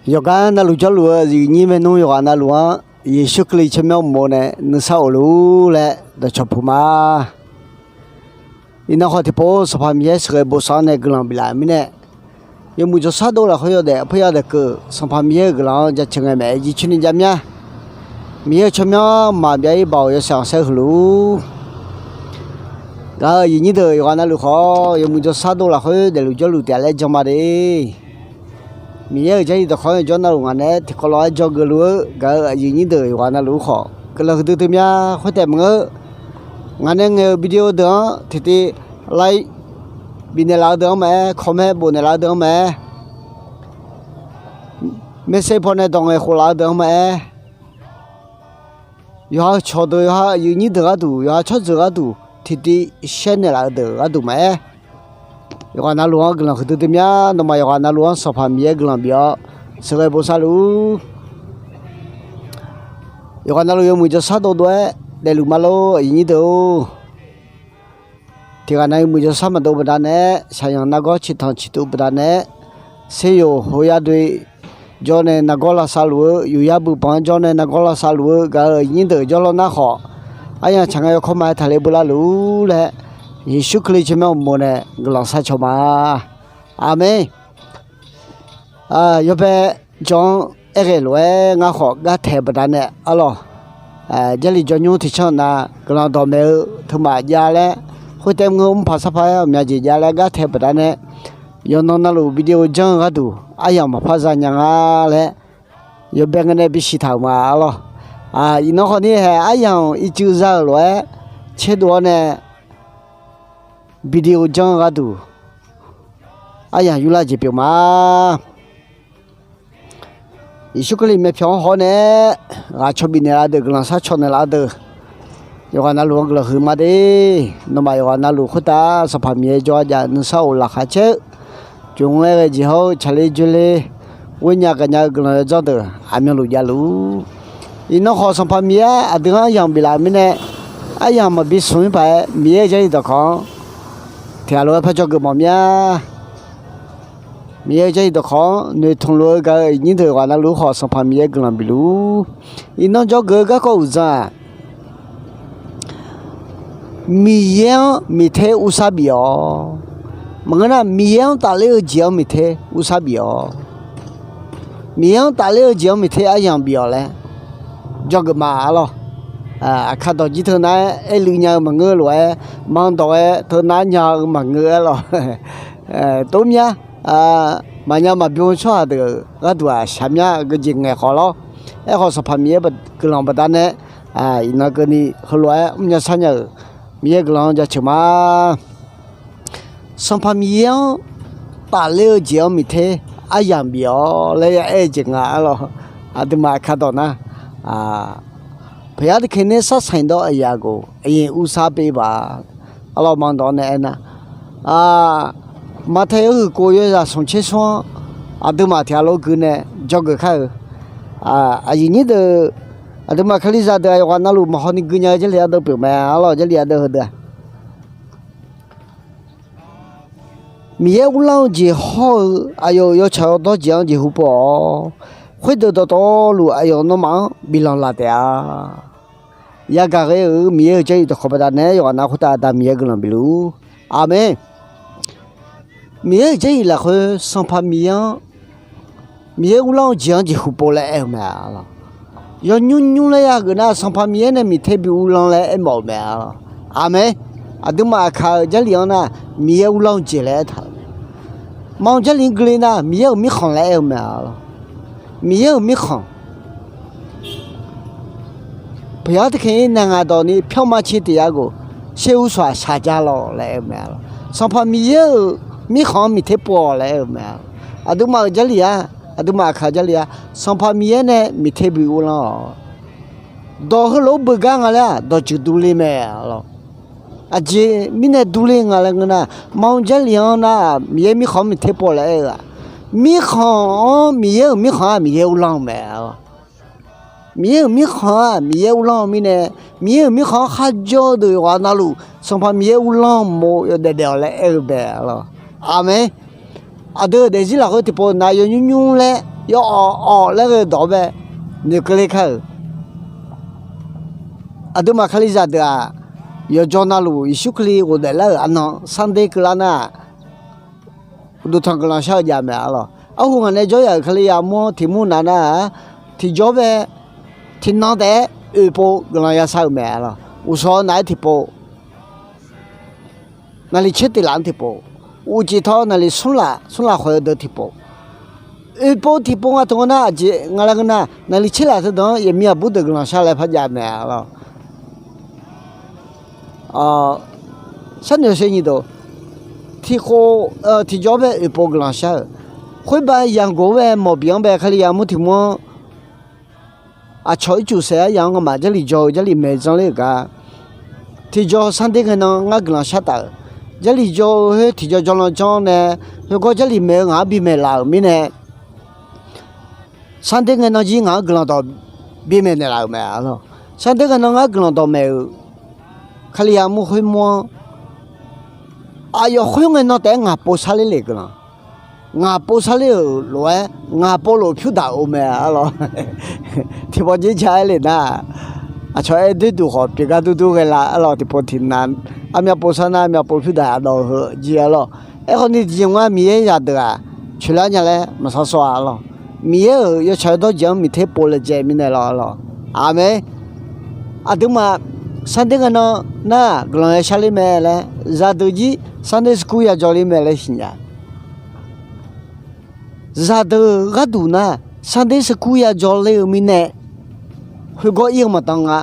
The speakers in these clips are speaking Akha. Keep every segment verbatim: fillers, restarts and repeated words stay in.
Yawqgar navluf jawrluf-eu aqyuif nyir maernmr yawqghaq navluf-anr, Yeqsur Kali tsawrmyanr uqmov nae nuisar of luf-ur laer dawqcawq puq ma. Iqnan khawf tiqpov Sanqpaq Miqyaer sheuqghae bosav-anr nae guiqlanq biflaf-euq mirnae, yawmuiq jawrshar dov lafkhoer yawdaef aqpoer yadaef keuv Sanqpaq Miqyaer-euq guiqlanq-anr jaceuq ngae maeq-aer jircoer ni jav mya. Miqyaer-euq tsawrmyanr maqbyav-ir baoq yawshaef khanqsaer heulof-ur. Gaq-euq aqyuif nyir deuq yawqghaq navluf khawf, yawmuiq jawrshar dov lafkhoer daefluf jawrluf taef-a laer jan ma de. Miqyaer-euq jarlif dawqkawq-anr yawjawr navluf ngaq naeq-aer tiqkawv lof-aer dzawgeuf luf-eu gaq-euq aqyuif nyir deuq yawqghaq navluf-ur khawf, guiqlanq huiqdui dui mya. Khoertaef maqngeur, ngaq nae ngaeq-euq video deuq-anr tiqtiv like bifnaeq laf-eu deuq-anr maqaer, comment bofnaeq laf-eu deuq-anr maqaer, message paw nae dawq ngaeq khof laf-eu deuq-anr maqaer, yawqha-euq cawqdeuq, yawqha aqyuif nyir deuq gharduq, yawqha tsawrjeuq gharduq tiqtiv share naeq laf-eu deuq gharduq maqaer, yawqghaq navluf-anr guiqlanq huiqdui dui mya. Nawmaf yawqghaq navluf-anr Sanqpaq Miqyaer guiqlanq bif-awr sheuqghae bosav luf-ur. Yawqghaq navluf yawmuiq jawrshar dov dov-aer daefluf ma lor, aqyuif nyir deuq-or. Tiqghaq nav yawmuiq jawrshar maqdov baqdanae, shaqyanq nargawr ciqtanq ciqtuv baqdanae, seryoq hoyar doe jawr nae nargawr lavsav luf-eu, yuqyar buiqpanq-anr jawr nae nargawr lavsav luf-eu gaq-euq aqyuif nyir deuq jawrlawr nar khawf, aryamq tsaq ngae yawkawr ma-aer taqler beular luf-ur laer, Yeqsur Kali tsawrmyanr uqmov nae guiqlanq sharcaw ma. Aqmeq. Yawbae jawr-anr aerghae lof-aer ngar khawf gartaeq baqdanae arlawq, jarlif jawrnymr tiqcanr nav guiqlanq dawqmaeq-eu teumaf jav laer, khoertav mr-eu mrpaq sarpaq-aer ghawqmya jeq jav laer gartaeq baqdanae, yawqnan navluf video janr-eu gharduq aryamq maqpar za nya nga laer, yawbae ngae nae bisiq taq-euq ma arlawq. Iqnan khawf ni hae aryamq ircuf za-euq lof-aer tserdov-awr nae video janr-eu gharduq aryamq yurlar jeq pyeuf ma. Yeqsur Kali myavpyawq-anr haw-awr nae ghaq caw bifnaeq laf deuq, guiqlanq sharcaw naeq laf deuq, yawqghaq navluf-anr guiqlanq huiq ma de. Nawmaf yawqghaq navluf khoertav Sanqpaq Miqyaer jawr-a jav nuisar of laqkhaq caer-eu, jmq-aer ghae jeq hawr-eu tsaqler dzoerler ghoer nya gaqnya-eu guiqlanq yawdzanr deuq aqmyanluf javluf-ur. Iqnan khawf Sanqpaq Miqyaer aqdui-anr aryamq biflaf-euq mirnae, aryamq maqbi smq-ir paq-aer Miqyaer-euq jarlif dawqkawq-anr tiqghaq lof-aer par dzawgeuf mawf mya. Miqyaer-euq jarlif dawqkawq-anr noeqtmq luf-eu gaq-euq aqyuif nyir deuq yawqghaq navluf-ur khawf, Sanqpaq Miqyaer guiqlanq bifluf-ur. Iqnan dzawgeuf-eu garkawv uqdzan-aq, Miqyaer-anr miqter uvsar bif-awq. Maqngeur nar, Miqyaer-anr tafler-eu jeq-anr miqter uvsar bif-awq. Miqyaer-anr tafler-eu jeq-anr miqter aryamq bif-awq laer dzawgeuf ma arlawq. Aqkaq dawq jir teunav-aer aerluiv nya-eu maqngeur lof-aer, manr dawq-aer teunav nya-eu maqngeur arlawq. Tov mya, maqnya maqbymr-eu tsawrhaq deuq gharduq-aq shaqmyar geujeq ngaeq khawf lawr. Aerkhawf Sanqpaq Miqyaer guiqlanq baqdanae, iqnan keuvni heulof-aer mrnya sharnya-euq Miqyaer guiqlanq-anr jaceuq ma. Sanqpaq Miqyaer-anr tafler-eu jeq-anr miqter aryamq bif-awq laer ya aer-eu jeq nga arlawq. Aqduimaf aqkaq dawq nar, พระเยซูคริสต์ในสาสายดอกอายาโก အရင်ဦးစားပေးပါ arlawq manr dawq nae aernar, Maqtaeq yawhuiq kof yawzaq smq tser smr-anr aqduimaf tiqghaq lof gui nae dzawgeuf kar-eu. Aqyuif nyir deuq, aqduimaf kalizaq deuq-aq yawqghaq navluf maqhaw ni gui nya-eu jarlif ardeuv pyeuf mae arlawq. Jarlif ardeuv heudeuq-aq, Miqyaer uvlanr-eu jeq hawr-eu aqyawf-euq yawtsaq yawdawr jeq-anr jeqhu pov-awq. Khoerdeuq dawqtawvluf aqyawf nawmaf-anr biflanq laf taef-a. Yagaq ghae-euq Miqyaer-euq jarlif dawqkawq baqdanae yawqghaq nav khoertav Aqda Miqyaer guiqlanq bifluf-ur. Aqmeq. Miqyaer-euq jarlif lafkhoer Sanqpaq Miqyaer-anr, Miqyaer uvlanr-eu jeq-anr jeqhu pov laer aer-eu mae arlawq. Yawnymr nymr laer ya geuf nar Sanqpaq Miqyaer nae miqter bi uvlanr laer aermawf-euq mae arlawq. Aqmeq. Aqduimaf aqkaq-euq jarlif-anr nar Miqyaer uvlanr-eu jeq laer aertaq-euq mae. Maqanr jarlif-anr guiqle nar Miqyaer-euq mirkhanq laer aer-eu mae arlawq. Miqyaer-euq mirkhanq พระเยซูคริสต์ในงานดอกนี้ ဖြောင့်မတ်ခြင်းတရားကို ရှေးဦးစွာ ဆင်ခြင်လော့ laer aer-eu mae arlawq. Sanqpaq Miqyaer-euq mirkhanq-anr miqter pov-awq laer aer-eu mae arlawq. Aqduimaf-euq jarlif-aq, aqduimaf aqkaq jarlif-aq, Sanqpaq Miqyaer nae miqter bi uvlanr-awq. Dawq heulof-aer beugar nga laer-aq, dawqtsuif durler mae arlawq. Aqjeq mirnae durler nga laer ngeur nar, maqanr jarlif-anr nar-aq, Miqyaer mirkhanq-anr miqter pov laer aer-eu-aq, mirkhanq-anr Miqyaer-euq mirkhanq-aq Miqyaer uvlanr-eu mae arlawq. Miqyaer-euq mirkhanq-aq Miqyaer uvlanr-eu mirnae, Miqyaer-euq mirkhanq-anr kharjawr-eu deuq yawqghaq navluf Sanqpaq Miqyaer uvlanr-eu mov yawdaef daef-awq laer aer-eu mae arlawq. Aqmeq. Aqdui-euq daefzir lafkhoer tiqpov nav yawnymr nymr laer yawawf awf laer ghae-eu dawq-anr bae noeqkeuv le kar-euq. Aqduimaf Kalizaq deuq-aq, yawqjawr navluf Yeqsur Kali ghofdaef lar-euq arnan sanrder keuvlar nar-aq, uqduq tanq guiqlanq shar-eu jav mae arlawq. Arhu ngaq nae jawryaf-euq Kalizaq armur-anr tiq mur nav nar-aq, tiqjawr bae tiqnan taef-aer oeqpov guiqlanq yashar-eu mae arlawq. Uqshawq-eu naf-aer tiqpov, naqliq tser tiq laf-anr tiqpov, uqcif taw naqliq smr laf smr laf khawf-eu deuq tiqpov, oeqpov tiqpov nga taq nga nar, aqjeq nga laer ngeur nar, naqliq tser laf teudeuq-anr yaqmir aqbur deuq guiqlanq shar laer par jav mae arlawq. Sharnoeq sher nyiq dof, tiqkhof, tiqjawr bae oeqpov guiqlanq shar-euq. Khoerbav yaqgoq-anr bae mawqbif-anr bae Kalizaq armur tiq mur-anr aqcawq ircuf saef aryaq-anr ngamaf Jarlif jawr-eu Jarlif maeq-eu janr ler-euq gar, tiqjawr sanrder ngaenan ngar guiqlanq shar taf-euq. Jarlif jawr-eu khoer tiqjawr jawrlan janr nae, khoergawr Jarlif maeq-eu ngaq-anr bimaeq laf-euq mirnae, sanrder ngaenan jir ngaq-anr guiqlanq dawq bimaeq naeqlaf-euq mae arlawq. Sanrder ngaenan ngar guiqlanq dawq maeq-euq Kalizaq armur khoer mur-anr, aqyawf khoer ngaenan taef-aer ngaq pov sharler le guiqlanq. Ngaq pov sharler-euq lof-aer ngaq pov lof pyur daq-euq mae arlawq. Tiqpawf dzer ja-aer le nar, aqcawq aer doer duq khawf pyeuf gar durdur ghae la arlawq. Tiqpov tiqnan armyav pov shar nar armyav pov pyur daq dawq-eu heu jir arlawq. Aerkhawf ni tiqjeq nga Miqyaer zaqdeuq-aq coeqlar nya laer maqsar sawr-a arlawq. Miqyaer-euq yawtsaq yawdawr jeq-anr miqter pov laejae mirnae lawr arlawq. Aqmeq. Aqduimaf sanrder ngaenan nar guiqlanq yashar ler mae laer zaqdeuq jir sanrder skur yajawr ler mae laer siqnya. Zaqdeuq gharduq nar sanrder skur yajawr ler-eu mirnae, khoergawr ir-eu maqdan nga,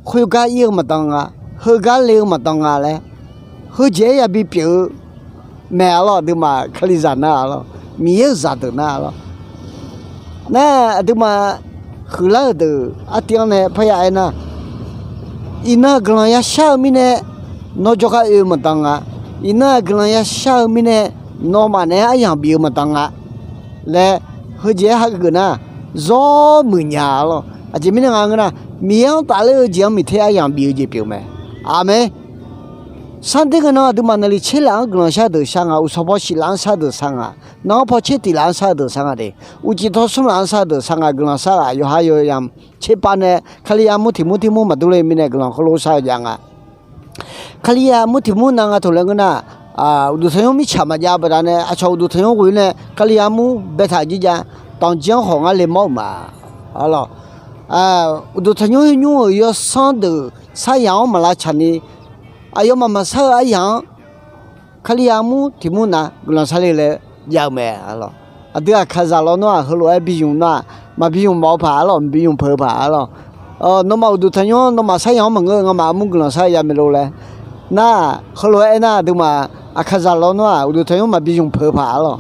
khoergar ir-eu maqdan nga, heugar le-eu maqdan nga laer, heujeq-aer yabi pyeuf-eu mae arlawq. Aqduimaf Kalizaq nar arlawq, Miqyaer-euq zaqdeuq nar arlawq. Nar aqduimaf huiqlar-euq deuq artiv-anr nae parya aernar, iqnan guiqlanq yashar-eu mirnae nawr jawrgar oe-eu maqdan nga. Iqnan-aq guiqlanq yashar-eu mirnae nawmaf naeq-aer aryamq bif-eu maqdan nga laer, heujeq-aer hageuf nar, zawr muiq nya arlawq. Aqjeq mirnae nga ngeur nar, Miqyaer-anr tafler-eu jeq-anr miqter aryamq bif-eu jeq pyeuf mae. Aqmeq. Sanrder ngaenan aqduimaf naqliq tser laf-anr guiqlanq shar-eu deuq shar nga, uqshawq paw shif laf-anr shar-eu deuq shar nga, nanr paw tser tiq laf-anr shar-eu deuq shar nga de, uqcif taw smr laf-anr shar-eu deuq shar nga, guiqlanq shar ghaq yawqha yawqyamq tserpav nae Kalizaq armur tiq mur tiq mur maqdur le mirnae guiqlanq heulof shar-eu jav nga. Kalizaq armur tiq mur nav nga taq laer ngeur nar, uqduq tanqnymr mirtsaq maqjav baqdanae aqcawq uqduq tanqnymr ghoe nae Kalizaq armur baetaq jir jav, danqjir-anr khawf ngar le mawr-euq ma. Arlawq, uqduq tanqnymr khoernymr-euq yawsanr deuq saryaq-anr maqlavtsaq ni, aqyawfmaf maqsar-eu aryaq-anr Kalizaq armur tiq mur nav guiqlanq sharle laer jav-eu mae arlawq. Aqdui aqkaqzaq lawnmr-aq heulof-aer bi ymq nar-aq, maqbi ymq mawf-eu paq arlawq, maqbi ymq peuq-eu paq arlawq. Nawmaf uqduq tanqnymr nawmaf saryaq-anr maqngeur-eu ngamaf armur guiqlanq shar ya maeq lor laer nar, heulof-aer aernar aqduimaf aqkaqzaq lawnmr-aq uqduq tanqnymr maqbi ymq peuq-eu paq arlawq.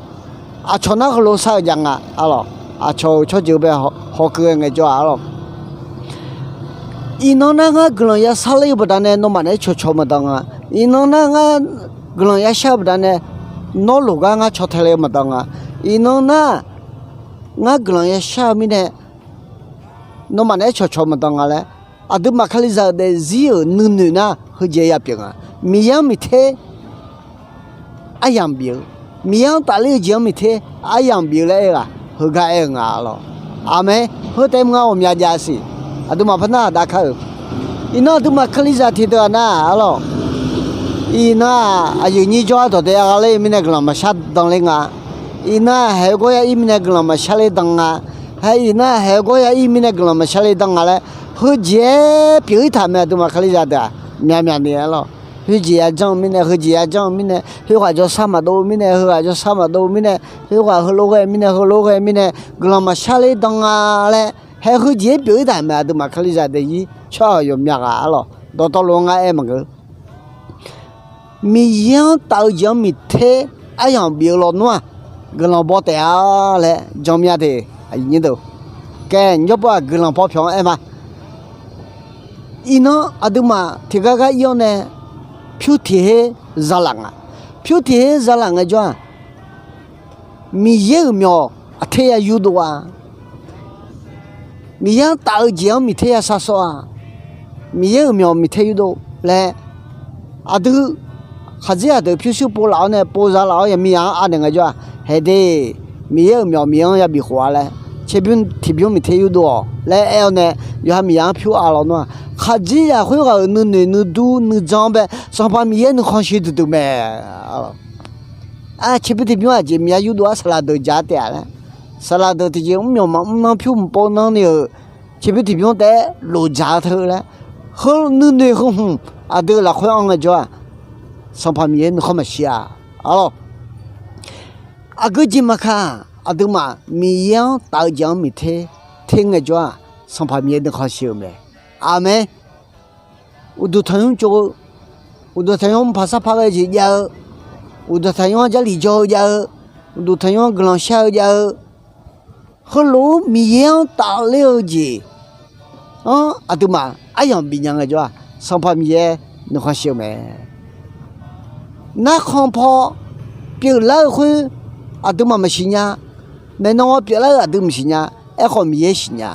Aqcawq nar heulof shar-eu jav nga arlawq. Aqcawq-euq tsawrjeuq bae hawkeuv-aer ngaejawr-a arlawq. Iqnan nar ngar guiqlanq yashar ler-eu baqdanae nawmaf naeq-aer cawqcawq maqdan nga. Iqnan nar ngar guiqlanq yashar-eu baqdanae nawr loq gar ngar caw tae le-eu maqdan nga. Iqnan nar ngar guiqlanq yashar-eu mirnae nawmaf naeq-aer cawqcawq maqdan nga laer, aqduimaf Kalizaq-euq daefzir-euq nuinoeq nar heujeq ya pyeuf nga. Miqyaer-anr miqter aryamq bif-eu, Miqyaer-anr tafler-eu jeq-anr miqter aryamq bif-eu laer aer-eu ghaq heugar aer-eu nga arlawq. Aqmeq. Heu taef mr ngar ghawqmya jav siq. Aqduimaf par nar aqdav kar-euq. Iqnan aqduimaf Kalizaq tiqdeuq-aq nar arlawq, iqnan-aq aqyuif nyir jawr-ar dawq dae-a gha ler-eu mirnae guiqlanq maqshar dan ler nga. Iqnan-aq haeq-eu gawr ya ir mirnae guiqlanq maqshar ler dan nga. Hae iqnan-aq haeq-eu gawr ya ir mirnae guiqlanq maqshar ler dan nga laer, heujeq-aer pyeuf-ir taq mae. Aqduimaf Kalizaq deuq-aq myaqmyaq ni arlawq. Heujeq ya janr-eu mirnae, heujeq ya janr-eu mirnae, heughaq jawrshar maqdov-eu mirnae, heughaq jawrshar maqdov-eu mirnae, heughaq heulof ghae mirnae, heulof ghae mirnae guiqlanq maqshar ler dan nga laer, hae heujeq-aer pyeuf-ir taq mae. Aqduimaf Kalizaq daefzir tsawrhaq yawqmya ghaq arlawq dawqtawvluf-anr ngar aer maqngeur. Miqyaer-anr taf-eu jeq-anr miqter aryamq bif-eu lawnmr-aq guiqlanq baw taef-a laer janmya de. Kae, yawrpov-aq guiqlanq paw pyawq-anr aer ma. Iqnan aqduimaf tiqgar gar ir-awr nae pyur tiq her zalaf nga. Pyur tiq her zalaf ngaejawr-aq, Miqyaer-euq myawq aqter ya yurdov-a. Miqyaer-anr taf-eu jeq-anr miqter ya sharsawr-a. Miqyaer-euq myawq miqter yurdov laer aqdui khaqdzerzaq deuq pyurshuir pov laf-awr nae pov za laf-awr yaqmiqyaq-anr anaeq ngaejawr-aq, haeq de. Miqyaer-euq myawq Miqyaer-anr yabif khof-a laer, tserbymr tiqbymr miqter yurdov-awq laer aer-awr nae, yawqha Miqyaer-anr pyur-a lawnmr-aq, khaqdzerzaq khoerghaq-euq nuinoeq nuidur nuijan bae Sanqpaq Miqyaer nuikhanr shir duidui mae. Tserbymr tiqbymr aqjeq Miqyaer yurdov-aer saqlaq deuq jaq-a taef-a laer, saqlaq deuq tiqjeq mrmyawq maqmr nanr pyur mqpov nanr ni-euq tserbymr tiqbymr taef-aer lof dzaq-eu teu laer, heu nuinoeq heu hmq aqdui lafkhoer anr ngaejawr-aq, Sanqpaq Miqyaer nuikhanr maqshir-a. Arlawq, aqgeu jeq maqkaq, aqduimaf Miqyaer-anr taf-eu jeq-anr miqter ter ngaejawr-aq, Sanqpaq Miqyaer nuikhanr shir-eu mae. Aqmeq. Uqduq tanqnymr tsov-eu, uqduq tanqnymr mqpaq sarpaq ghae jeq jav-eu, uqduq tanqnymr-anr Jarlif jawr-eu jav-eu, uqduq tanqnymr-anr guiqlanq shar-eu jav-eu, heulof-aer Miqyaer-anr tafler-eu jeq-anr aqduimaf aryamq bifnya ngaejawr-aq, Sanqpaq Miqyaer nuikhanr shir-eu mae. Narkhan paw pyeuflar-eu khoer aqduimaf maqsiq nya. Maeqnan pyeuflar-eu aqdui maqsiq nya. Aerkhawf Miqyaer siqnya.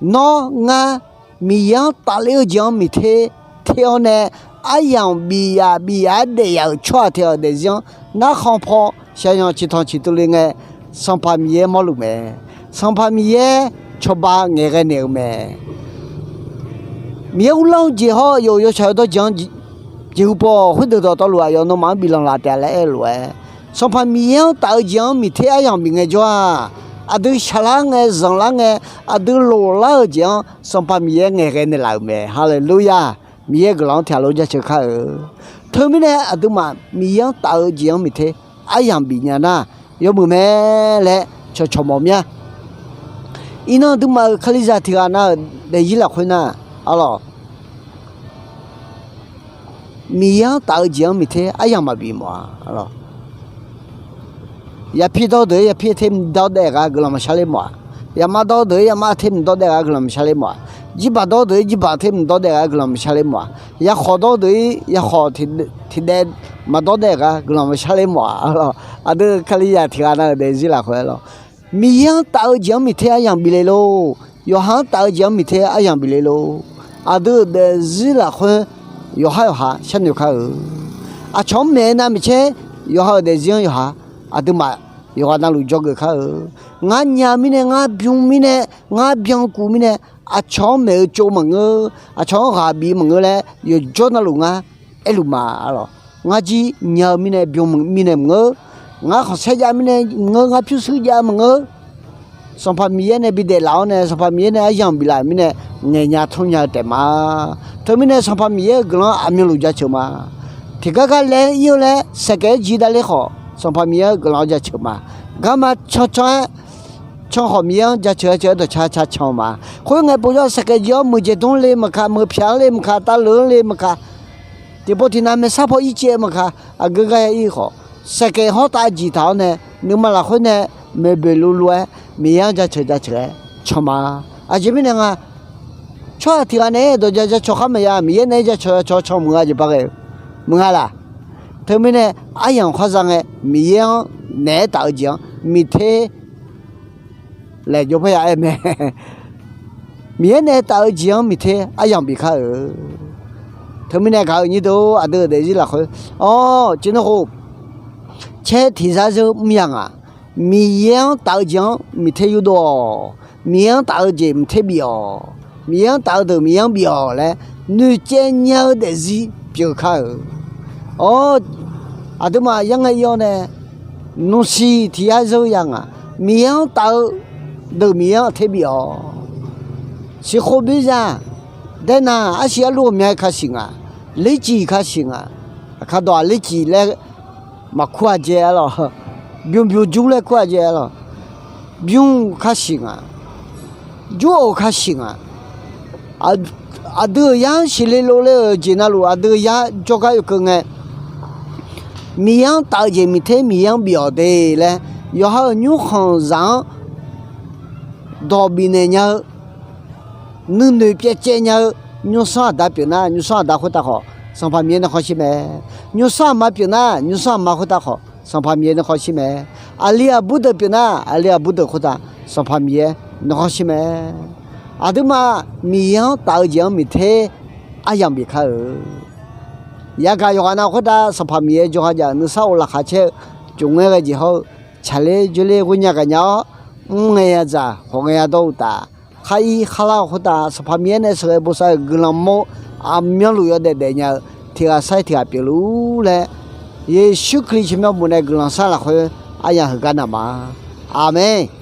Nawr ngar Miqyaer-anr tafler-eu jeq-anr miqter ter-awr nae, aryamq bif yaf bif yaf-aer daef yaf-euq tsawrhaq tiq ghaq-euq daefzir-anr narkhan paw shaqyanq ciqtanq ciqtuv le ngae, Sanqpaq Miqyaer mawrluf mae. Sanqpaq Miqyaer cawba ngaeqghae naeq-eu mae. Miqyaer uvlanr-eu jeq hawr-eu yawqyawq shaq-eu dawrjeq-anr jeqhu paw khoerdeuq dawqtawvluf aqyawf nawmaf-anr biflanq laf taef-a laer aer-eu lof-aer, Sanqpaq Miqyaer-anr taf-eu jeq-anr miqter aryamq bif ngaejawr-aq, aqdui shaqlar ngae zanqlar ngae, aqdui loqlar-euq jeq-anr Sanqpaq Miqyaer ngaeqghae naeqlaf-euq mae. Haleluya! Miqyaer guiqlanq-anr tiqghaq lof jaceuq kar-eu. Teumirnae aqduimaf Miqyaer-anr taf-eu jeq-anr miqter aryamq bifnya nar, yawmuiq mae laer cawqcawq mawf mir-a. Iqnan aqduimaf-euq Kalizaq tiqghaq nav-euq daefzir lafkhoer nar, arlawq, Miqyaer-anr taf-eu jeq-anr miqter aryamq maqbif mawf-a. Yaqpir dawr-eu deuq-ir yaqpir ter mqdawr daef gar guiqlanq maqshar ler mawf-a. Yaqma dawr-eu deuq-ir yaqma ter mqdawr daef gar guiqlanq maqshar ler mawf-a. Jirpaq dawr-eu deuq-ir jirpaq ter mqdawr daef gar guiqlanq maqshar ler mawf-a. Yaqkhawq dawr-eu deuq-ir yaqkhawq tiqdaev maqdawr daef gar guiqlanq maqshar ler mawf-a. Aqdui Kalizaq tiqghaq nav-euq daefzir lafkhoer lawr, Miqyaer-anr taf-eu jeq-anr miqter aryamq bif le lor. Yawqha-anr taf-eu jeq-anr miqter aryamq bif le lor. Aqdui-euq daefzir lafkhoer yawqhar yawqha sharnoeq kar-eu. Aqcawq-anr maeq-eu navmaqtser, yawqha-euq daefzir-anr yawqha aqduimaf yawqghaq navluf dzawgeuf kar-eu. Ngar nya mirnae, ngar bym mirnae, ngar byankuf mirnae, aqcawq-anr maeq-eu tsov maqngeur, aqcawq-anr ghaq bif maqngeur laer yawqjawr navluf ngar aerluf ma. Arlawq, ngar jir nya-eu mirnae bym mirnae maqngeur, ngar khanqsaer jav mirnae maqngeur, ngar pyurshuir jav maqngeur, Sanqpaq Miqyaer nae bidaef laf-awr nae, Sanqpaq Miqyaer nae aryamq biflaf mirnae ngaeqnya tmrnya-eu taef ma. Teumirnae Sanqpaq Miqyaer-euq guiqlanq-anr aqmyanluf jaceuq ma. Tiqgar gar laer ir-eu laer saeqkaef-aer jir davler khawf, Sanqpaq Miqyaer-euq guiqlanq-anr jaceuq ma. Garma cancan-aer can khawf Miqyaer-anr jaceuq-aer ceuq-aer dawqcar car can-eu ma. Khoerngae povjawr saeqkaef jir-awr meuqjeq dmr le maqka, meuqpyaq-anr le maqka, tavleuq-anr le maqka, tiqpov tiqnav maeqsar paw ircaev maqka, aqgeu gar ya ir khawf, saeqkaef hawr tav jiq taq-awr nae, nuima lafkhoer nae maeqboeq luvluv-aer Miqyaer-anr jaceuq jaceuq-aer can ma. Aqjeq mirnae nga, tsawrhaq tiqghaq naeq-aer dawq ja jacawq khar maqya, Miqyaer naeq-aer jacawq jacawq can maqnga jeq par ghae-eu maqnga laq. Teumirnae aryamq khar za ngae, Miqyaer-anr naeq-aer taf-eu jeq-anr miqter laeq jawr parya aer mae. Miqyaer nae taf-eu jeq-anr miqter aryamq bif kar-eu. Teumirnae gaq-euq nyir deuq-or, aqdui-euq daefzir lafkhoer, awr, ceuqnawr khof, caer tiqzar zeur mr ya ngaq, Miqyaer-anr taf-eu jeq-anr miqter yurdov-awq. Miqyaer-anr taf-eu jeq miqter bif-awq. Miqyaer-anr taf-eu deuq Miqyaer-anr bif-awq laer noeqcaev nya-eu daefzir pyeuf kar-eu. Awr, aqduimaf yar ngae ir-awr nae, nmrsiq tiqyar zeur ya ngaq, Miqyaer-anr taf-eu deuq Miqyaer-anr ter bif-awq. Siqkhov byaer za, daernav arsiq arluf ghawqmya ka siq ngaq, lerciq ka siq ngaq, aqkar dawq-aq lerciq laer maqkur-a jae-a lawq. Bym bymq jur laer kur-a jae-a lawq. Bym ka siq ngaq, jur-euq ka siq ngaq. Aqdui-euq yar-anr siqle lov le-euq jeq navluf aqdui-euq yar jawrgar yawkeuv ngae, Miqyaer-anr taf-eu jeq miqter Miqyaer-anr bif-awq de laer, yawqha-euq nymrkhanq zaq-anr dawq bifnaeq nya-eu, nuinoeq pyaevcaev nya-eu, nymrsanr aqda pyeuf nar, nymrsanr aqda khoertav khawf, Sanqpaq Miqyaer nuikhanr shir mae. Nymrsanr aqma pyeuf nar, nymrsanr aqma khoertav khawf, Sanqpaq Miqyaer nuikhanr shir mae. Aqli aqbur deuq pyeuf nar, aqli aqbur deuq khoertav, Sanqpaq Miqyaer nuikhanr shir mae. Aqduimaf Miqyaer-anr taf-eu jeq-anr miqter aryamq bif kar-eu. Yagaq yawqghaq nav khoertav Sanqpaq Miqyaer jawrgar jav-eu nuisar of laqkhaq caer-eu, jmq ngaer ghae jeq hawr-eu, tsaqler dzoerler ghoer nya gaqnya-awr, mr ngae yadzaq khawf ngae yadawr uqtaf, khar ir khar lar-euq khoertav Sanqpaq Miqyaer nae sheuqghae bosav-euq guiqlanq mawr aqmyanluf yawdaef daefnya-eu tiq ghaq sair tiq ghaq pyeufluf-ur laer, Yeqsur Kali tsawrmyanr bof nae guiqlanq shar lafkhoer aryamq heugar naq ma. Aqmeq.